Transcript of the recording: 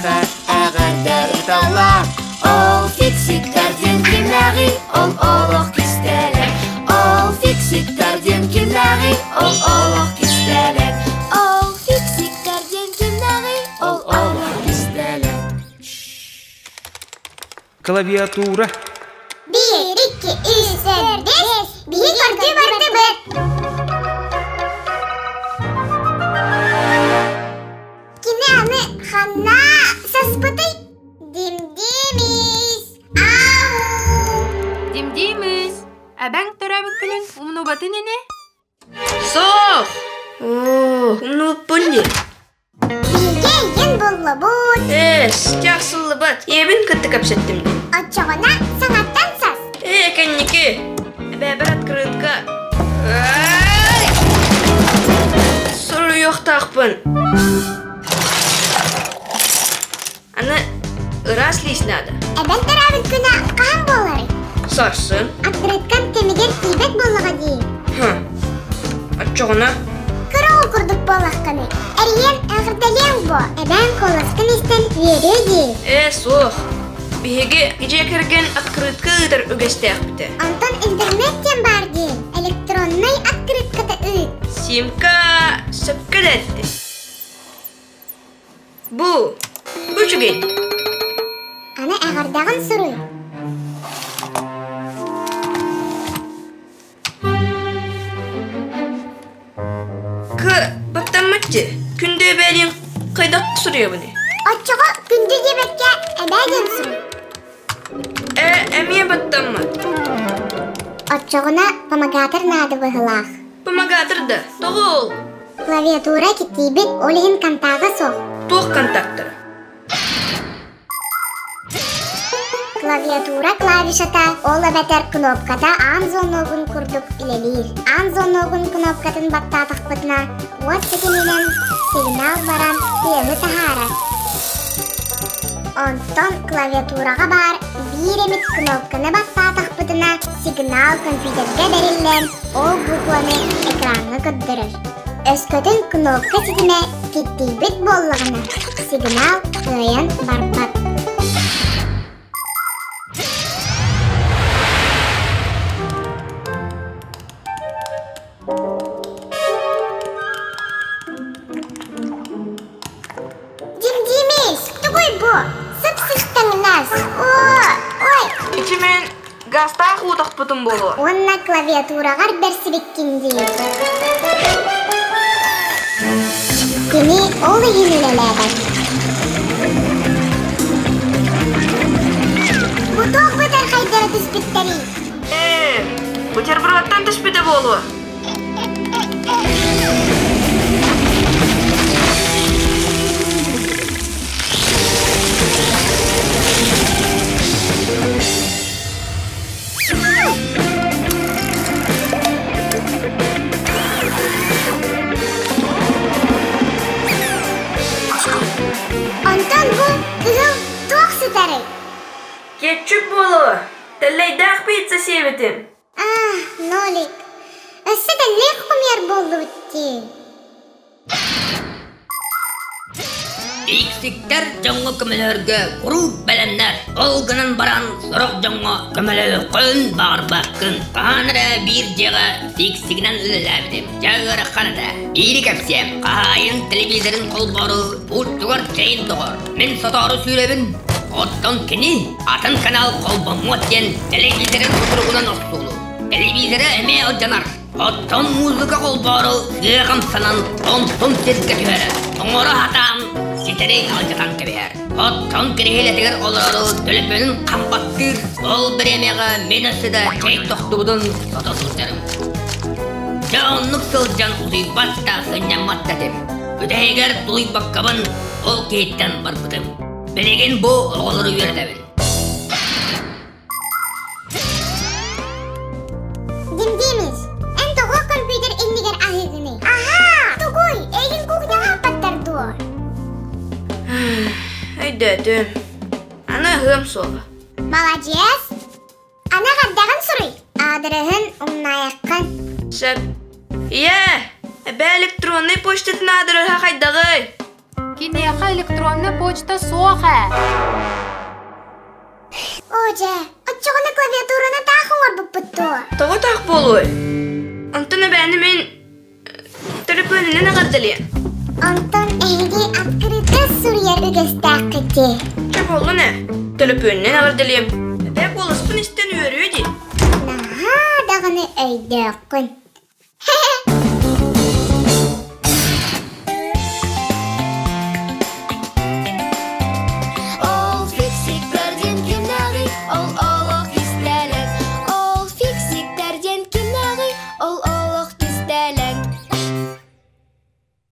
эйиэхэ эҕэрдэ ыыталлар. Ол фиксиктар диэн кимнээҕий, ол олох кистэлэҥ. Ол фиксиктар диэн кимнээҕий, ол олох кистэлэҥ. Ол фиксиктар диэн кимнээҕий, ол олох кистэлэҥ. Клавиатура. Биир, икки, үс, төрт, бэс. Биһи көрдүү бардыбыт. Кини аны ханна саспытый? Дим-димис! Ау! Дим-димис! Эбэҥ төрөөбүт күнүн умнубатын ини? Суох! Оо, умнубуппун дии. Бииргэ эйгин буллубут. Эс, тяхсыллыбат. Ийэбин кытта кэпсэттим дии. Оччоҕуна саҥаттан сас. Ээ, кэнники. Эбээбэр открытка. Ай! Суруйуохтаахпын. Аны ыраас лиис наада. Эбэн төрөөбүт күнэ хаһан буоларый? Сарсын. Открыткам кэмигэр тиийбэт буоллаҕа дии. Хм. Оччоҕуна? Кыра ол курдук буоллаххыный. Эрийэн эҕэрдэлиэҥ буо. Эбээн куоласкын истэн үөрүө дии. Ээ, суох. Биһиги дьиэ кэргэн открытка ыытар үгэстээхпитэ. Онтон интернет диэн баар дии. Электроннай открытката ыыт. Симка сөпкө да этти. Бу, бу үчүгэй. Аны эҕэрдэҕин суруй. К баттаммытчы, күндү эбээлиин хайдах суруйабыный? Оччоҕо күндү диэбэккэ эбээ диэн суруй. Э, эмиэ баттаммыт. Оччоҕуна помогатор наада быһыылаах. Помогатор да, тоҕо ол? Клавиатура киттийбит, ол иһин контага суох. Туох контактара? Клавиатура клавишата, ол эбэтэр кнопката аан звоногун курдук үлэлиир. Аан звоногун кнопкатын баттаатахпытына, уот ситиминэн сигнал баран тыаһы таһаарар. Онтон клавиатураҕа баар биир эмит кнопканы баттаатахпытына, сигнал компьютерга бэриллэн, ол букваны экраҥҥа көрдөрөр. Өскөтүн кнопка ситимэ киттийбит буоллаҕына, сигнал кыайан барбат. Дим-Димис, тугуй бу? Сып-сыстаҥнас. О, ой! Ити мин Газтаах уутахпытым буолуо. Уонна клавиатураҕар бэрсибиккин дии. Кини ол иһин үлэлээбэт. Бу туох бытархайдара түспүттэрий? Ээ, бутербродтан түспүтэ буолуо. Онтон бу кыһыл туох сытарый? Кетчуп буолуо. Тэллэйдээх пицца сиэбитим. Аа, Нолик, өссө тэллэй хомуйар буоллубут дии. Иксиктэр дьоҥҥо көмөлөһөргө куруук бэлэмнэр. Ол гынан баран сорох дьоҥҥо көмөлөһүөххүн баҕарбаккын. Хаһан эрэ биир дьиэҕэ фиксигинэн үлэлээбитим. Дьэ ыарахан этэ. Биири кэпсиэм. Хаһаайын телевизорын холбоору пультугар чэйин тоҕор. Мин сотоору сүүрэбин. Оттон кини атын канал холбоммуот диэн телевизорын сутуругунан охсуулур. Телевизора эмиэ алдьанар. Оттон музыка холбоору сыа хамсанан онтун сиргэ түһэрэр. Оҥоро сатаан ситэри алдьатан кэбиһэр. Оттон кириһилэтигэр олорору төлөпүөнүн хампаттыыр. Ол бириэмэҕэ мин өссө да чэй тохтубутун сото сылдьарым. Дьэ оннук сылдьан утуйбат да сынньаммат да этим. Бүтэһигэр тулуйбаккабын ол киһиттэн барбытым. Билигин бу оҕолору үөрэтэбин. Дим Димич, эн тоҕо компьютер иннигэр аһыыгыный? Аһаа, тугуй, эйигин кухняҕа аппаттар дуо? Өйдөөтүм. Аны аһыам суоҕа. Маладьыас! Аны эҕэрдэҕин суруй. Аадырыһын умнаайаххын. Сөп. Ийээ, эбээ электроннай почтатын аадырыһа хайдаҕый? Киниэхэ электроннай почта суох ээ. Оо дьэ, оччоҕуна клавиатураны таах оҥорбуппут дуо? Тоҕо таах буолуой? Онтон эбээни мин төлөпүөнүнэн эҕэрдэлиэм. Онтон эһиги открыто суруйар үгэстээххит дии. Чэ буоллун ээ, төлөпүөнүнэн эҕэрдэлиэм. Эбээ куоласпын истэн үөрүө дии. Наһаа даҕаны өйдөөххүн.